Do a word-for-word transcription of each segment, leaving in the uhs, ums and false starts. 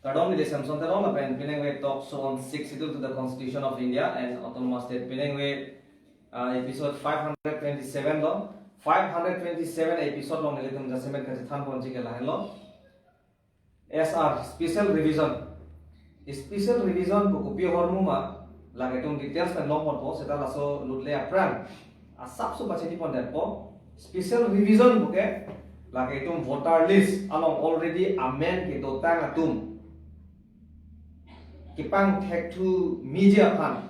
Kardom, neli Samson Teron lapen pinengve Talk Show on Sixth Schedule to the Constitution of India and Autonomous State, pinengve uh, episode five hundred twenty-seven lo. Five hundred twenty-seven episode along nelitum jasemet kachethan ponji ke lahenlo. S R, special revision. Special revision pu kopi ahormu ma, lake itum details pen long ponpo, seta laso lutle aphrang asapso pachini pondetpo. Special revision puke lake itum voter list along already amen kedotang atum kepangthek thu meji aphan.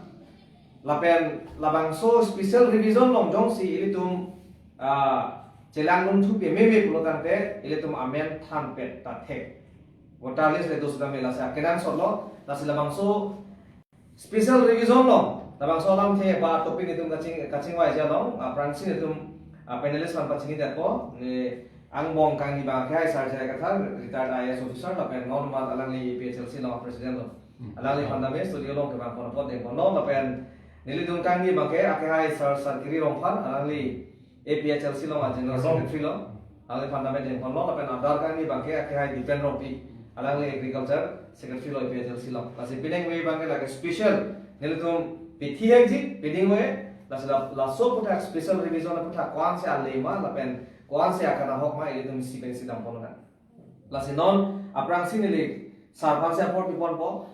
Lapen labangso special revision along jongsi ilitum ah, chelangdun thu pememe pulo tangte ilitum amen thanpet ta thek. Voter list le dos dam lasi akenangsot lo, lasi labangso special revision along labangso alamthe ba topic itum kaching kachingvai along, ah, aphrangsi itum, ah, panelist aphan pachinidetpo, ne angbong kangni abang ke hai Sar J I Kathar, retired I A S officer, lapen nonmat alangli A P H L C along president lo. Hmm. Alangli aphan dame studio along kevang pon apot dengponlo, lapen nelitum kangni abang ke akehai Sar Sarkiri Rongphar, alangli A P H L C along a general Kardom. Secretary lo. Alangli aphan dame dengponlo, lapen adar kangni abang ke akehai Dipen Rongpi, alangli agriculture secretary lo A P H L C along. Lasi pinengve abang ke lake special nelitum pithi hekji, piding ve, lasi la, laso aputhak special revision aputhak ko-ansi ale ma, lapen ko-ansi akan ahok ma, ilitum isi pensi damponlo nang. Lasi non aphrangsi neli Sar aphansi apor piponpo.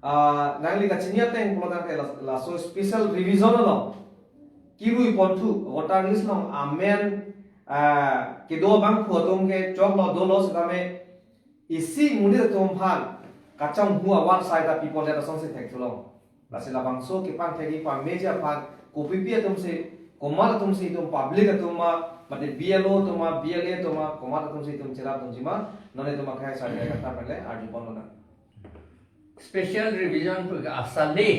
Ah, nangli kachini ateng pulo tangte las-, laso special revision along kirui pon thu, voter list along amen, ah, kedo abangphu atum ke choklo dolo setame isi monit atum aphan kachonghu avar sai ta pipondet asonsi thek thulong. Lasi labangso kepangthekji pameji aphan kopipi atumsi, komat atumsi itum public atum ma, mate B L O atum ma, B L A atum ma, komat atumsi itum cherapdunji ma, non itum akehai Sar J I Kathar pen le arju ponlo nang. Special revision pu ke asale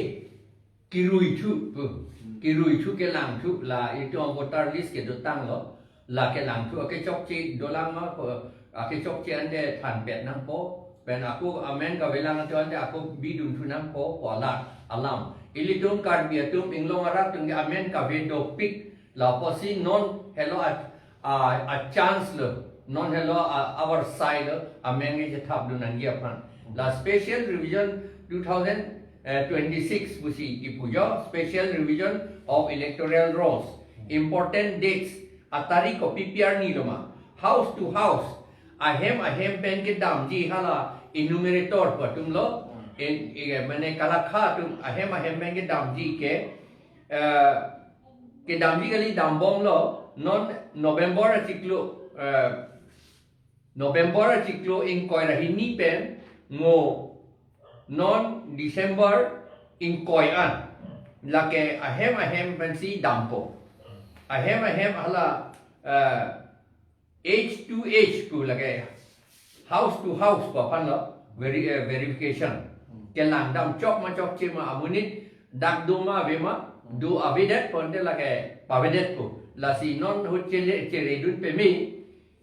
kirui thu pu, kirui thu kelang thu la itum voter list kedotanglo. La kelang thu akechokche dolang ma ko, akechokche ante thanpet nangpo. Pen ako amen kavelang thu ante ako bidun thu nangpo pu alam. Ilitum Karbi atum inglong arat atum ke amen kave dopik. Lapusi non helo a, a, a chance lo. Non helo a, avar sai lo. Amen kechethapdun nangji aphan. La special revision two thousand twenty-six pusi kipu jo, special revision of electoral rolls. Important dates, atarik kopipi arni lo ma. House to house, ahem ahem pen kedamji hala enumerator pu atum lo. In, in, mane kalakha atum ahem ahem pen kedamji ke, eh, kedamji kali dambomlo, non November achiklo, eh, November achiklo ingkoi ra hini pen ngo non December ingkoi an. Lake ahem ahem pensi dampo. Ahem ahem hala, eh, H to H pu lake house to house pu aphan lo veri-, eh, verification. Kelang dam chok ma chokche ma amonit dak do ma ave ma, do avedet pu ante lake pavedetpo. Lasi non ahut chele cheredun peme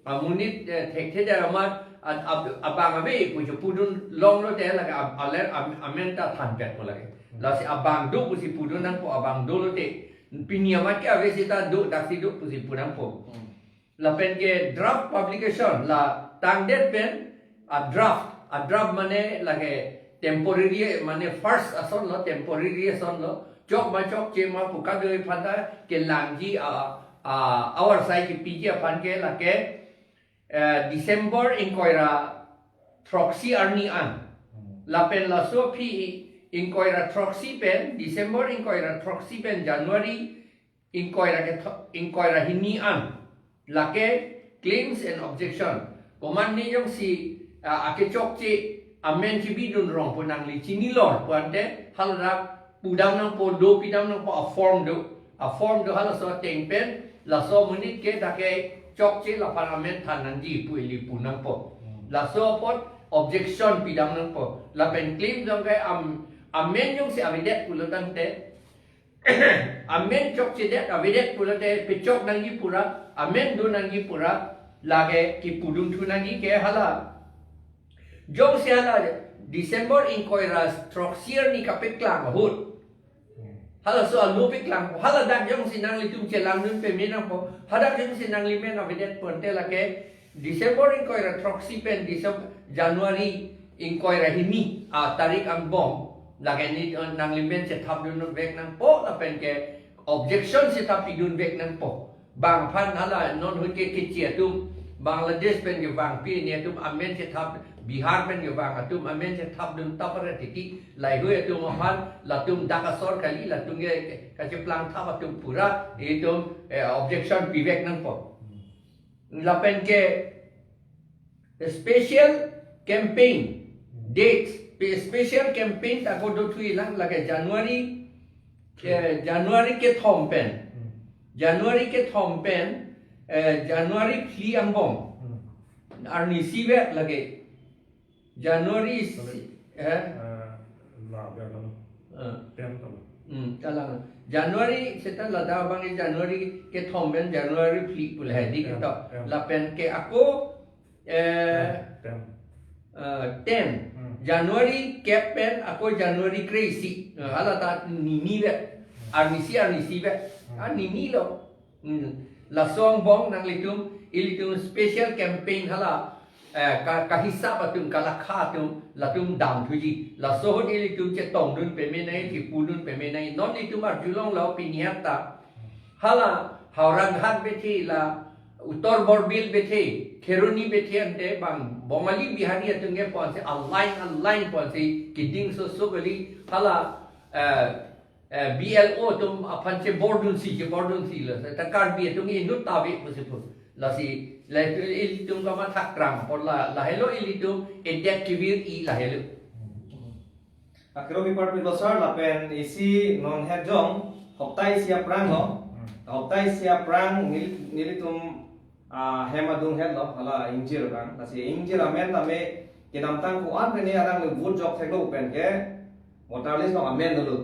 amonit, eh, thekthe der amat, a, a, abang ave pu chepudun longlo te lake ab-, aler am-, amen ta thanpetpo lake. Lasi abang do pusi pudun nangpo, abang dolo te. Pini amat ke ave seta do, daksi do pusi pu nangpo. Hmm. Lapen ke draft publication la tangdet pen a draft, a draft mane lake temporary, mane first ason lo, temporary ason lo, chok ma chokche ma pu kadokave aphan ta kelangji a, a, avar sai kepiji aphan ke lake, eh, December ingkoi ra throksi arni an. Lapen laso aphi ingkoi ra throksi pen, December ingkoi ra throksi pen January ingkoi ra ketho-, ingkoi ra hini an. Lake claims and objection. Komatne jongsi, ah, akechokche amen chibidun rong pu nangli chinilo pu ante haladak pudam nangpo, do pidam nangpo, a form do. A form do halaso ateng pen, laso amonit ke dak kechokche laphan amen than nangji pu ili pu nangpo. Hmm. Laso apot objection pidam nangpo. Lapen claim jong ke am-, amen jongsi avedet pulo tangte, amen chokchedet avedet pulote pechok nangji pura, amen do nangji pura, lake kipudun thu nangji ke hala. Jongsi hala December ingkoi ra throksi arni kapeklang ahut. Halaso alo peklang, haladak jongsi nanglitum chelangdun peme nangpo, hadak jongsi nangli men avedet pu ante lake December ingkoi ra throksi pen December, January ingkoi ra hini a tarik angbong lake nelitum nanglimen chethapdunvek nangpo lapen ke objection si thap pidunvek nangpo. Bang aphan hala non ahut ke kechi atum, Bangladesh pen kevang pini atum amen chethap, Bihar pen kevang atum amen chethapdun tapare titi, laheihui atum aphan latum dak asor kali, latum ke kacheplang thap atum pura itum eh, objection pivek nangpo. Lapen ke special campaign dates, pe- special campaign ta ako dothuilang lake January, eh, January kethom pen. January kethom pen, eh, January phli angbong. Arnisi vek lake. January si, eh? Eh, la biar kamu. Eh. Ten kamu. Hmm, kalang. January seta ladak abang January kethom pen January phli pu lahei di Ya, ketok. Ya. Lapen ke ako, eh, Ten. eh, ten. Hmm. January kep pen ako January kre-isi. Eh, hala ta nini vek. Arnisi, arnisi vek. Hmm. Ah, nini lo. Hmm. Laso angbong nanglitum, ilitum special campaign hala, eh, ka, kahisap atum, kalakha atum, latum damthuji. Laso ahut ilitum chetongdun pame nangji, chepudun pame nangji. Non ilitum arjulonglo pini anta. Hala, Howraghat bethe la, Uttar Borbil bethe, Kheroni bethe ante bang, Bongali Bihari atum ke ponsi, align, align ponsi, keding soso kali, hala, eh, eh, B L O atum aphan chebordunsi, chebordunsi lo. Ta Karbi atum inut ta ave pusi pu. Lasi, la ilitum kamathak krang apot la, lahelo ilitum edet kevir-i lahelo. Akero biparpik lo sir, lapen isi non het jong, hopta isi aphrang lo. Hmm. Hopta isi aphrang nel-, nelitum ah, hem adung het lo, hala ingjir abang. Lasi ingjir amen tame kedamtang ko-an pen ni alangli vote jok theklo pen ke voter list along amen dolo.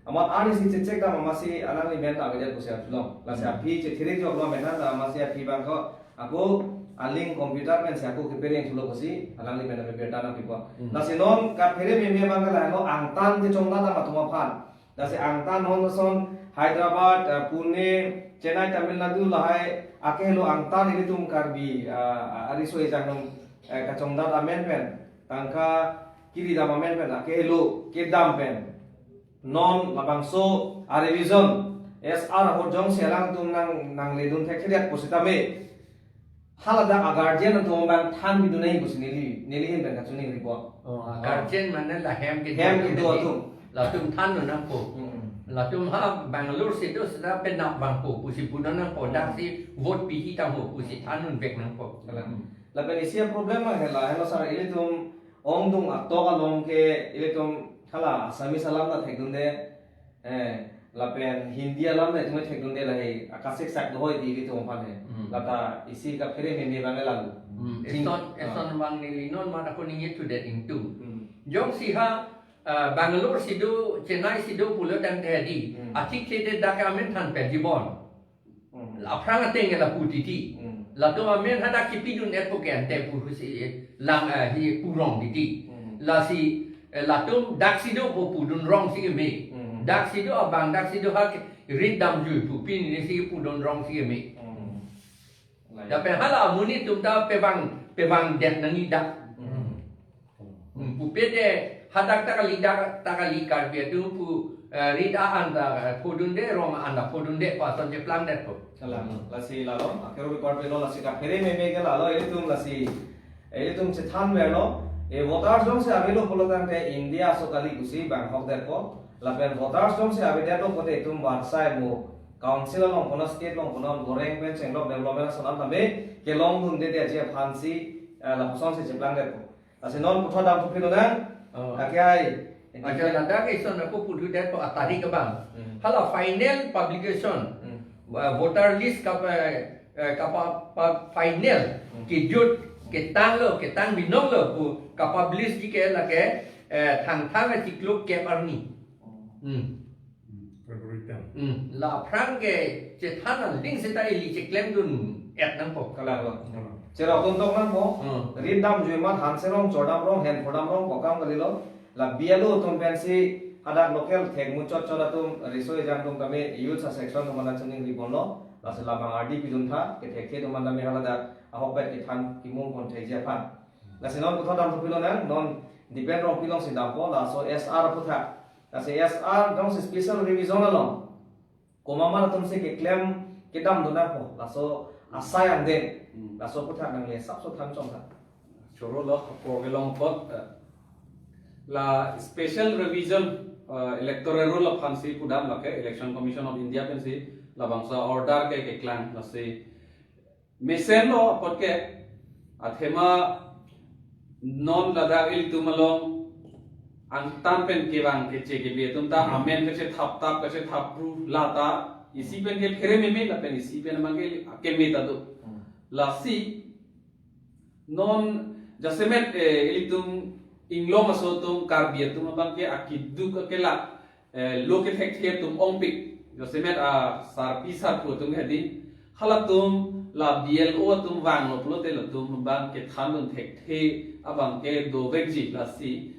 Amat arnisi chechek dam amatsi alangli men ta avedet pusi arjulong. Lasi Hmm. aphi chethirik joklo amen an ta amatsi aphi abang ko ako a-link computer pensi ako kepereng thulo pusi alangli men ta prepare ta nangpipo. Hmm. Lasi non kaphere meme abang ke lahelo angtan kechongdat atum aphan. Lasi angtan non ason Hyderabad, eh, Pune, Chennai, Tamil Nadu lahai akehelo angtan ilitum Karbi, eh, ariso ejang non, eh, kachongdat amen pen tangka kiri dam amen pen akehelo kedam pen non labangso a-revision S R ahut jongsi alangtum nang, nangledun thekthedet pusitame haladak a-guardian atum abang than pidun nangji pusi neli, neli ahin pen kachiningri po. Oh, a-guardian mane la hem kedo Hem atum kedo neli. atum. Latum thandun nangpo. Hmm. Latum ha Bangalore si do seta penap abang po pusi pudun nangpo. Hmm. Daksi vote pihi tangho pusi thandunvek nangpo. Kalang. Hmm. Lapen isi a-problem ma hela, hela sar ilitum ongdung atok along ke ilitum hala Assamese alam ta thekdunde. Eh, lapen Hindi alam le itum thekdunde lahei, akasik sak dohoi di ilitum aphan he. Hmm. Lata isi kaphere meme abang le lalu. Hmm. Jing-, Eson, ah. eson abang neli non mat ako ningje thudet ingtung. Hmm. Jongsi ha, ah, Bangalore si do, Chennai si do pulo tangte di. Hmm. Athik thede dak amen than pejibon. Hmm. Aphrang ateng ke lapu titi. Hmm. Latum amen hadak kipidun-etpo ke ante pusi lang, eh, hi purong titi. Hmm. Lasi, eh, latum daksi do pu pudun rongsi keme. Hmm. Daksi do abang daksi do ha ke rit damjui pu pini si pudun rongsi keme. Hmm. Lapen hala amonit atum ta pevang, pevangdet nangji dak. Hmm. Hmm, pupe de hadak ta kali, dak ta kali Karbi atum pu, eh, rit a-an ta, eh, phodunde, rong a-an ta phodunde, pu ason cheplangdetpo. Kalang, lasi lalo, akero biparpik lo lasi kaphere meme ke lalo, ilitum lasi, ilitum chethanverlo, e voters jongsi avelo pulo tangte India aso kali pusi banghokdetpo, lapen voters jongsi avedetlo pulote itum varsai mo, council along kono state along kono goreng pen chenglok development ason an tame kelongdunde de aji aphansi, eh, lapusonsi cheplangdetpo. Lasi non puthot damthupi lonang. Oh. Ake ai. Aja ladak eson ako pudhudet po a tarik abang. Hmm. Hala final publication. Hmm. Uh, voter list kap, eh, eh, kapa, pa, final. Hmm. Kejut, ketanglo, ketang binonglo pu kapublish ji ke lake, eh, Thangthang achiklo kep arni. Hmm. Hmm. February ten. Hmm, la aphrang ke chethan aling seta ili cheklem-dun-et nangpo. Kalang lo. Kalang. Cherok dun tok nangpo. Hmm. Rit damjui amat hanse rong, chordam rong, hen phodam rong pu akam kalilo. La B L O atum pensi hadak local thek muchot chot atum riso ejang atum tame youth section atum aphan chiningri ponlo. Lasi labang ardi pidun tha, kethekthe atum aphan tame haladak ahokpet kethan kimung pon theji aphan. Lasi non puthot damthupi lonang, non Dipen Rongpi alongsi dampo, laso S R aphuthak. Lasi S R jongsi special revision along komat atum si keklem kedam dun nangpo, laso asai angdeng. Hmm. Laso aphuthak nangli asapso than chongtha. Choro lo, apor kelong apot, eh, la special revision, eh, electoral roll aphansi pudam, lake Election Commission of India pensi labangso order ke keklang, lasi mesen lo apot ke, athema non ladak ilitum along angtan pen kevang keche kebi atum ta amen kachethap tap kachethap ru lata isi pen ke phere meme lapen isi pen abang ke keme ta do. Hmm. Lasi non jasemet, eh, ilitum inglong aso atum Karbi atum abang ke akeduk akelak, eh, lo kethekthe atum ongpik. Jasemet asarpi sarpo atum hedi. Halatum la B L O atum vanglo pulote latum abang kethan dun thekthe abang ke dovekji, lasi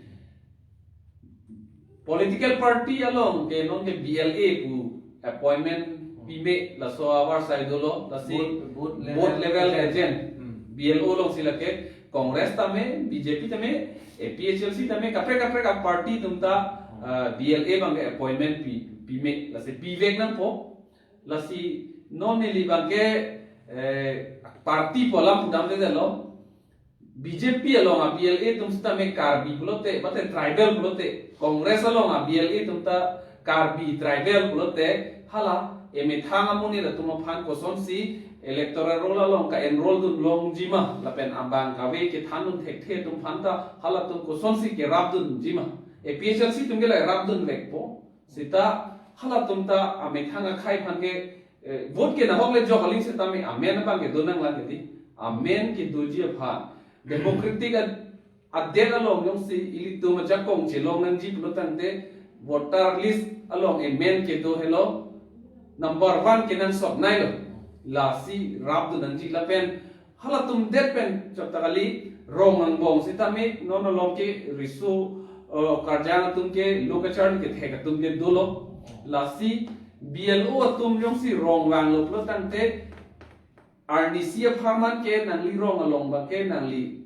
political party along ke non ke B L A pu appointment pime, laso avarsai dolo, lasi booth, booth booth level level agent. Hmm. B L O alongsi lake Congress tame, B J P tame, A P H L C tame, kaprek kaprek aparty atum ta, hmm, ah, B L A abang ke appointment pi, pime, lasi pivek nangpo. Lasi non neli abang ke, eh, party pu alam pudamdedetlo. B J P along a B L A atum sitame Karbi pulote, mate tribal pulote, Congress along a B L A atum ta Karbi tribal pulote, hala emethang amonit atum aphan kosonsi electoral roll along ka-enroll dun longji ma, lapen abang kave kethan dun thekthe atum aphan ta halatum kosonsi kerap dunji ma. A P H L C atum ke la rap dunvekpo. Seta halatum ta amethang akhei aphan ke, eh, vote ke nahok le jok aling setame amen abang kedo nanglang hedi. Amen kedoji aphan. Democratic ad-, adet along jongsi ilitum ajakong chelong nangji pulo tangte voter list along amen kedo helo number one kenangsot nai lo. Lasi rap dun nangji lapen halatum det pen chapta kali, rong angbong sitame non along ke riso, eh, karjang atum ke lo kacharli kethek atum ke dolo. Lasi B L O atum jongsi rong vanglo pulo tangte arnisi apharman ke nangli rong along abang ke nangli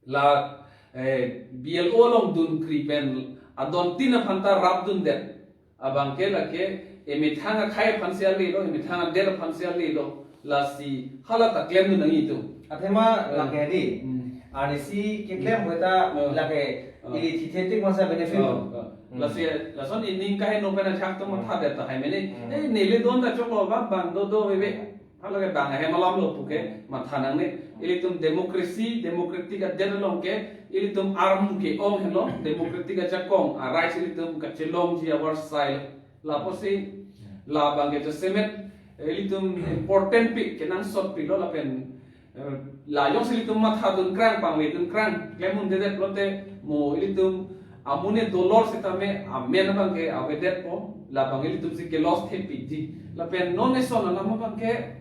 la, eh, B L O along dunkri pen adontin aphan ta rap dundet. Abang ke lake emethang akhei aphansi ale lo, emethang adet aphansi ale lo, lasi hala ta klem dun nangji atum. Athema, eh, lake di. Hmm. Arnisi keklem, hmm, pueta, eh, lake, eh, ili thithetik masa benefit, oh, lo. Eh. Hmm. Lasi lason ining kaheno pen ajak atum, hmm, mathadet tahai mene. Hmm. Eh, neli don ta choklo abang, abang do do veve. Hala ke bang ahem alam lo puke matha nangne. Ilitum democracy, democratic adet along ke ilitum armu ke-ong helo, democratic ajakong a rights ilitum kachelongji avarsai. Lapusi labang ke jasemet ilitum important pi kenangsot pilo lapen, eh, la jongsi ilitum matha dunkrang, pangve dunkrang, klem undedet pulote mo ilitum amonit dolor sitame amen abang ke avedetpo, labang ilitum si ke-loss thepikji. Lapen non eson alam abang ke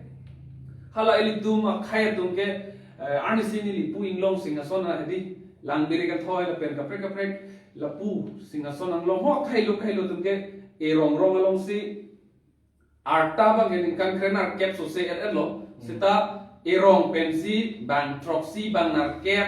hala ilitum akhei atum ke, eh, arnisi neli pu inglong Singhason ahedi, Langbirik athoi lapen kaprek kaprek lapu Singhason anglong ho akhei lo akhei lo atum ke erong rong alongsi arta abang ke ningkan krenerkep sose et et lo. Hmm. Seta erong pensi bang throksi, bang nerkep,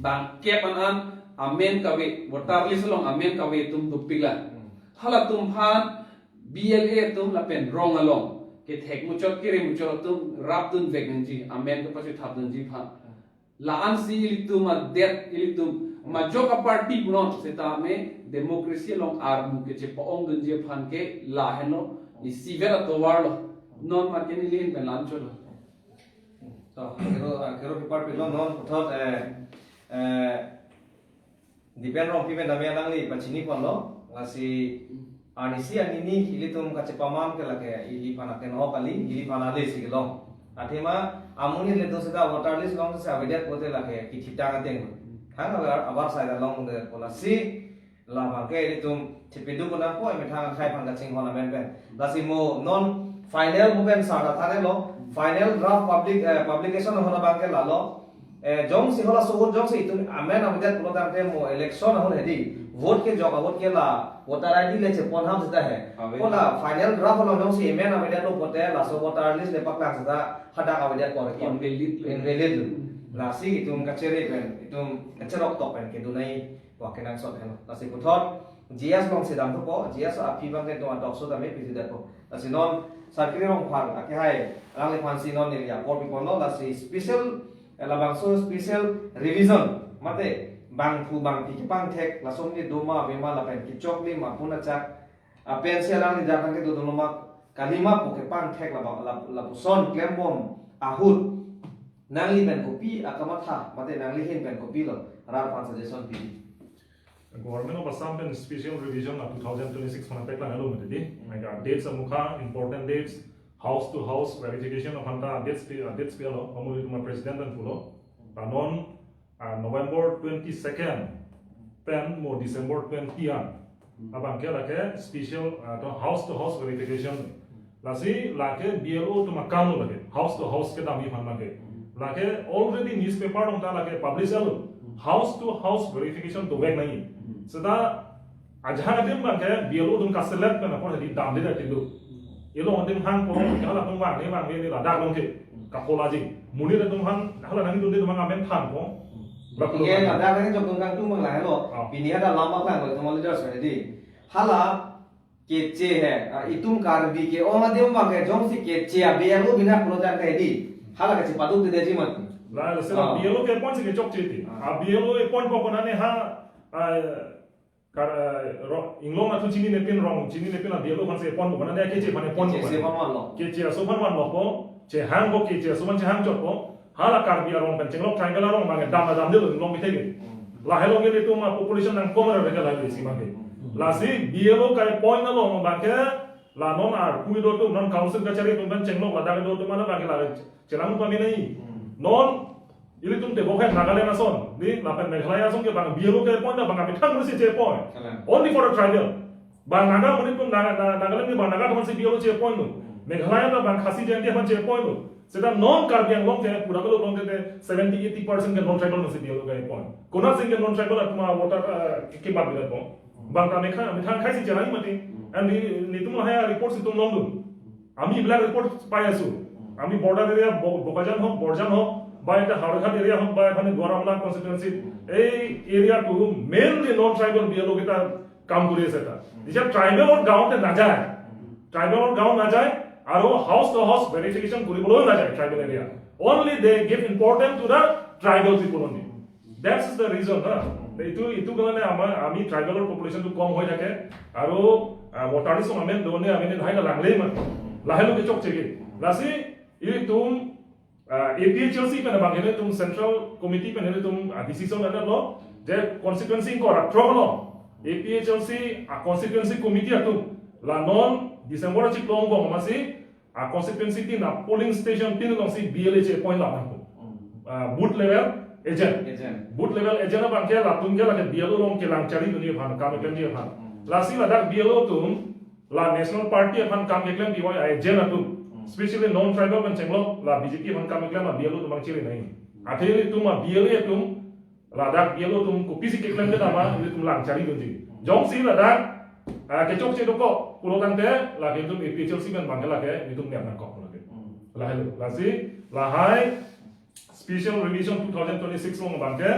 bang kep an an amen kave, voter list along amen kave atum dopiklang. Hmm. Halatum aphan B L A atum lapen rong along kethek muchot kere muchot atum rap dunvek nangji, amen kepachethap dunji aphan. Hmm. La-ansi ilitum adet, ilitum majok aparty punon setame democracy along armu kechepa-ong dunji aphan ke lahenlo, isivet atovar lo. Non mat ke neli ahin pen la-an cholo. To, kero, kero aparty lo non puthot, eh, eh, Dipen Rongpi pen dame alangli pachini ponlo, lasi arnisi anini ilitum kachepaman ke lake ili aphan akenhok kali, ili aphan ale si kelong. Athema amonit le do seta voter list alongsi avedet pulote lake kithitang ateng. Thang abar, avarsai ta longdetpo, lasi labang ke ilitum chepeduk nangpo, emethang akhei aphan kachinghon amen pen. Lasi mo non final mo pen sar ta thanlo, final draft public, eh, publication ahut abang ke lalo. Eh, jongsi halaso ahut jongsi itum amen avedet pulo tangte mo election ahut hedi vote kejok ahut ke la voter I D le chepon ham seta he. Ave. Hala final draft along jongsi amen avedetlo pulote laso voter list le paklang seta hadak avedetpo. Invalid lo. Invalid lo. Hmm. Lasi itum kachere pen, itum kacherok tok pen kedo nangji. Wah, kenangsot helo. Lasi puthot G S along si damthupo, G S aphi abangke do atok so dame pisi dapo. Lasi non Sarkiri Rongphar akehai alangliphan si non neli apor piponlo, lasi special, eh, labangso special revision mate bangphu bangphi kepangthek lason ke doma avema lapen kechoklim apun achak, ah, pensi alangli jatang kedo dolo ma kalima pu kepangthek laba-, lap-, lapuson klembom ahut nangli pen kopi akamatha mate nangli ahin pen kopilo, rat aphan suggestion pi. Government of Assam pen special revision a two thousand twenty-six aphan peklang alo mati di. Maka dates amukha, important dates, house to house verification aphan ta dates pi, dates pi alo, pamuli tuma president pen pulo. Panon, ah, November twenty-second pen mo December twenty an. Abangke lake special, ah, to house to house verification. Lasi lake B L O atum akam lo lake, house to house kedam aphan lake. Lake already newspaper along ta lake publish alo. House to house verification dovek nangji. Seta ajahak adim abangke B L O atum kaselect pen apor hadi damde dak tilu. Ilo adim hangpo, hala atum vangne vangne ni ladak along ke. Kapola ji. Monit atum aphan, hala nangdunde atum aphan amen thanpo. Lapulo. Iya, ladak nangchok tungkang tumang lahelo. Ah. Pini ada lama klang, kalau teman leaders ready. Hala Keche he, ah, itum Karbi ke-ong adim abangke jongsi keche a B L O bina pulo tangte di. Hala kachepaduk tedetji mati. La, la, sila Ah. B L O ke-appoint si kechokche ti. Ah. A B L O appointpo konane ha, ah, kar, ah, ro-, inglong atum chinine pin, rong chinine pin a B L O aphan si appointpo konane keche aphan appointpo Keche si konane. Aphan vanlo. Keche aso aphan vanlopo, chehangpo keche aso aphan chehangchotpo. Hala Karbi arong pen chenglok tribal arong abangke dam dam dilo inglong mitheke. Hmm. Lahelo ke itum a population nangkemera ke lahelo isi abangke. Hmm. Lasi B L O ke-appoint along abangke la non arpu kedo atum, non council kachari atum pen chenglok ladak kedo atum mana abangke la chelang pame nangji. Hmm. Non ilitum tebok he Nagaland ason, di lapen Meghalaya ason ke abang B L O ke-appoint abang kami thang si che-appoint. Kalang. Only for a tribal. Bang Naga monit atum Naga, Na-, Nagaland ni bang Naga atum si B L O che-appoint lo. Hmm. Meghalaya ta bang Khasi Jaintia aphan che-appoint lo. Seta non Karbi Anglong ke pura ke along ke seventy eighty percent ke non tribal si B L O ke-appoint. Konat sing ke non tribal atum a voter, eh, ke, kebat bilat po. Bang ta mekha, methang khai si cherai mati. Hmm. And ni, nitum lahai report si itum longdun. Ami black report pai asu. Hmm. Ami border area, Bo-, Bokajan hok, Borjan hok, ba eta Howraghat area hok, ba eta Duar Amla constituency. Hmm. Ei area atum mainly non tribal B L O kita কাম কৰি আছে এটা। Hmm. যেতিয়া ট্ৰাইবেলৰ গাঁৱতে নাযায়, Hmm. ট্ৰাইবেলৰ গাঁও নাযায় আৰু হাউচ টু হাউচ ভেৰিফিকেশ্যন কৰিবলৈ নাযায় tribal area. Only they give important to the tribal people only. That is the reason, na? Hmm. এইটো, এইটো কাৰণে আমাৰ, আমি ট্ৰাইবেলৰ পপুলেশ্যনটো কম হৈ থাকে আৰু, আহ, ভোটাৰ লিষ্ট আমি দৌনে আমি নাই লাগলেই মানে। Hmm. লাহে লগে চক চেগে। Hmm. লাচি, এইটো, uh, A P H L C pen abang ilitum central committee pen ilitum, uh, decision এটা লো যে কনষ্টিটুৱেঞ্চি ইংকৰা আঠৰ লো। A P H L C, uh, constituency committee atum la non December achiklo angbong amatsi, uh, constituency tin, uh, polling station tin alongsi B L A che-appoint la nangpo। Hmm. Aah, booth level agent। Agent। Booth level agent abangke latum ke lake B L O along kelang charidunji aphan, kam keklemji aphan। Hmm. Lasi ladak B L O atum, la national party aphan kam keklem P Y I agent atum, Hmm. especially non tribal pen chenglok, la B J P aphan kam keklem a B L O atum abang chiri nangji. Athe ilitum a B L A atum, ladak B L O atum kopisi keklem kedam ma, ilitum lang charidunji. Jongsi ladak, ah, kechokche dokok pulo tangte, lake ilitum A P H L C pen abangke lake, ilitum niam nangkok lake. Hmm. Lahelo, lasi, lahai, Special Revision two thousand twenty-six along abangke,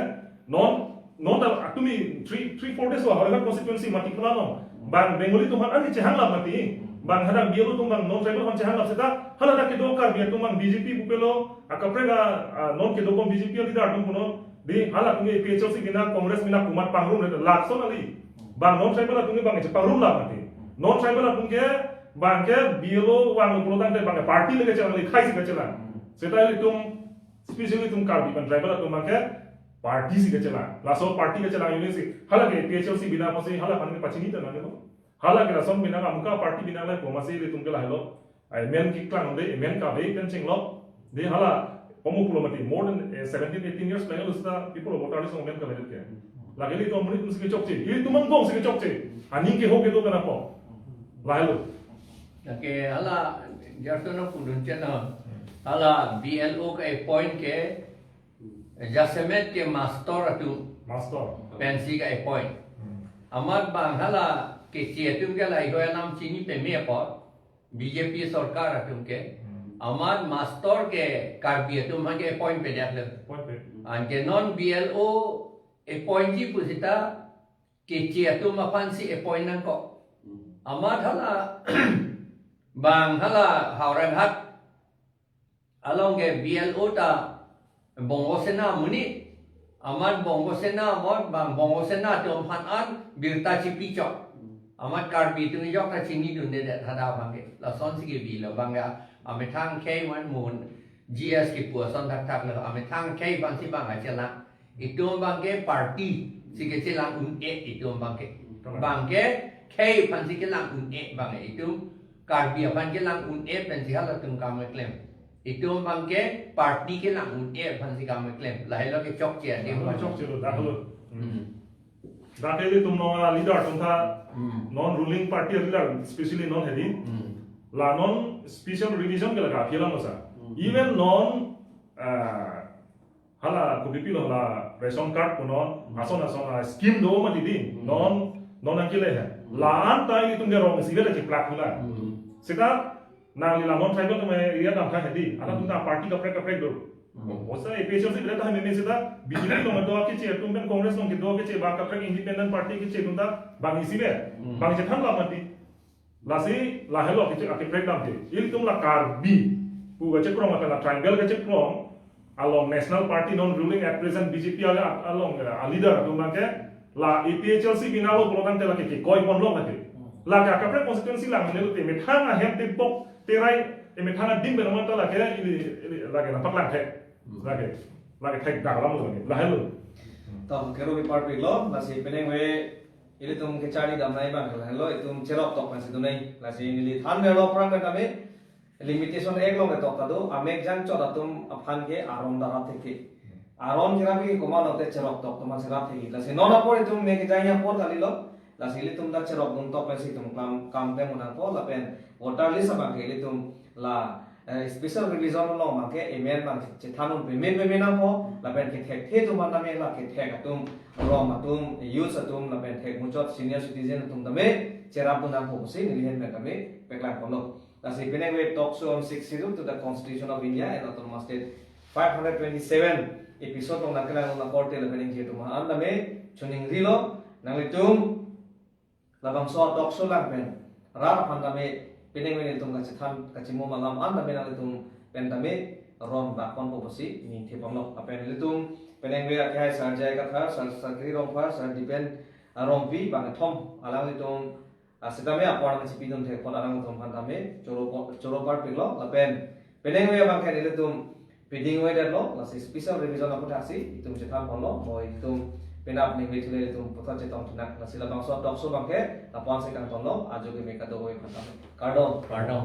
non, non ta atumi three, three, four days lo, Howraghat constituency mati pula non. Bang Bengali atum aphan ani chehang lap mati. Bang hadak B L O atum bang non tribal aphan chehang lap seta, hala dak kedo Karbi atum bang B J P pupelo, akaprek a, a, non kedo kom B J P leader atum punon, di hala atum A P H L C bina Congress bina komat pangrum le lakson ali. Bang non tribal atum ke bang chepangrum lap mati. Non tribal atum ke bangke B L O vanglo pulo tangte bangke party lake chelang, le khei si kachelang. Seta ilitum Specially itum Karbi pen tribal atum abangke party si kachelang. Laso party kachelang unit si. Hala ke A P H L C bina apotsi hala aphan ke pachini ta nanglo. Hala ke lason bina amuka party bina le poma si ilitum ke lahelo. Ai men keklang de, men kave pen chenglo. De hala komo pulo mati more than, eh, seventeen, eighteen years lang lo seta people of voter list men kave ke. Lake ilitum monit atum si kechokche. Ilitum angbong si kechokche. Aning ke ho kedo kana po. Lahelo. Lake hala Gerson apudun chena. Hala B L O ke-appoint ke jasemet ke master atum. Master. Pensi ke-appoint. Hmm. Amat bang hala keche atum ke lahei alam chini peme apot. B J P sorkar atum ke. Hmm. Amat master ke Karbi atum aphan ke-appoint pedak le. Appoint pe. Anke non B L O appointee pu seta keche atum aphansi appoint nangkok. Amat hala bang hala Howraghat along ke B L O ta Bongo Sena amonit. Amat Bongo Sena amat bang Bongo Sena atum aphan an birta chipichok. Amat Karbi atum ajok ta chinidundedet hadak abangke. Lasonsi kebilo abangke amethang khei van mun G S kipu ason thakthak lo, amethang khei aphansi bang kachelang. Itum abangke party si kachelang un-e itum abangke. Kalang. Abangke khei aphansi kelang un-e abangke itum. Karbi aphan kelang un-e pensi halatum kam keklem. Itum abangke party kelang un-e aphansi kam keklem. Lahelo kechokche adim. Lahelo kechokche lo, dak lo. Hmm. Dak ilitum non a-leader atum ta, Hmm. non ruling party leader, especially non hedi. Hmm. La non special revision ke la kaphi alam lo sa. Hmm. Even non, ah, hala kopipilo hala ration card pu non, Hmm. ason ason a-scheme do mati di. Hmm. Non, non nangkele he. Hmm. La-an ta ilitum ke rong isivet keplak hula. Hmm. Seta nangli la non tribal atum area damtha hedi. Hala Hmm. atum ta party kaprek kaprek do. Hmm. Osa A P H L C bret ta meme seta B J P along do keche atum pen Congress along kedo keche ba kaprek independent party keche atum ta bang isivet. Hmm. Bang chethan la mati. Lasi lahelo keche, ah, keprek damthe. Ilitum la Karbi pu kachekrong lapen la tribal kachekrong along national party non ruling at present B J P ala along, eh, a-leader atum abangke la A P H L C binalo pulotangte lake kekoi ponlo lake. Lake akaprek constituency lang nelo te methang ahem te bok terai, eh, methang adim pen amat lake ili, ili lake nangpaklang the. Lake, lake thek dak alam lo lake. Lahelo. To, kero bi parpik lo, lasi penang ve ilitum kecharli damnei abang lahelo, itum cherok tok pensi dunei. Lasi neli thanverlo aphrang pen tame, Limitation Act along ketok ta do, amek jangchot atum aphan ke aron ta rap thekji. Aron kerap thekji komat lote cherok tok atum aphansi rap thekji. Lasi non apor itum mek kejang apor kalilo. Lasi ilitum ta cherok dun tok pensi itum kam, kam klem un nangpo lapen voter list abangke ilitum la, eh, special revision along abangke amend abang chethan un peme peme nangpo lapen kethekthe atum aphan tame la kethek atum, rong atum, youths atum lapen thekmuchot senior citizen atum tame cherap dun nangpo pusi neli ahin pen tame paklang ponlo. Lasi penang ve Talk Show on Sixth Schedule to the Constitution of India and Autonomous State five hundred twenty-seven episode along nangkelang akorte lapen ingje atum aphan tame choningrilo, nanglitum labangso talk show lang pen rat aphan tame penang ve nelitum kachethan kachimum alam an tame nanglitum pen tame ron bak ponpo pusi ningthe ponlo. Lapen nelitum penang ve akehai Sir J I Kathar, Sir, Sir Kiri Rongphar, Sir Dipen, ah, Rongpi, bangkethom alanglitum, ah, sitame apor nangchipidun thek apot alangtum aphan tame choro po-, choro parpiklo lapen penang ve abangke nelitum piding avedetlo, lasi special revision aputhaksi itum chethan ponlo, mo itum penap ningve thule itum puthot chetong thunak, lasi labangso talk show abangke lapu-ansi kangtonlo, ajo keme kadokave aphan tame. Kardom. Kardom.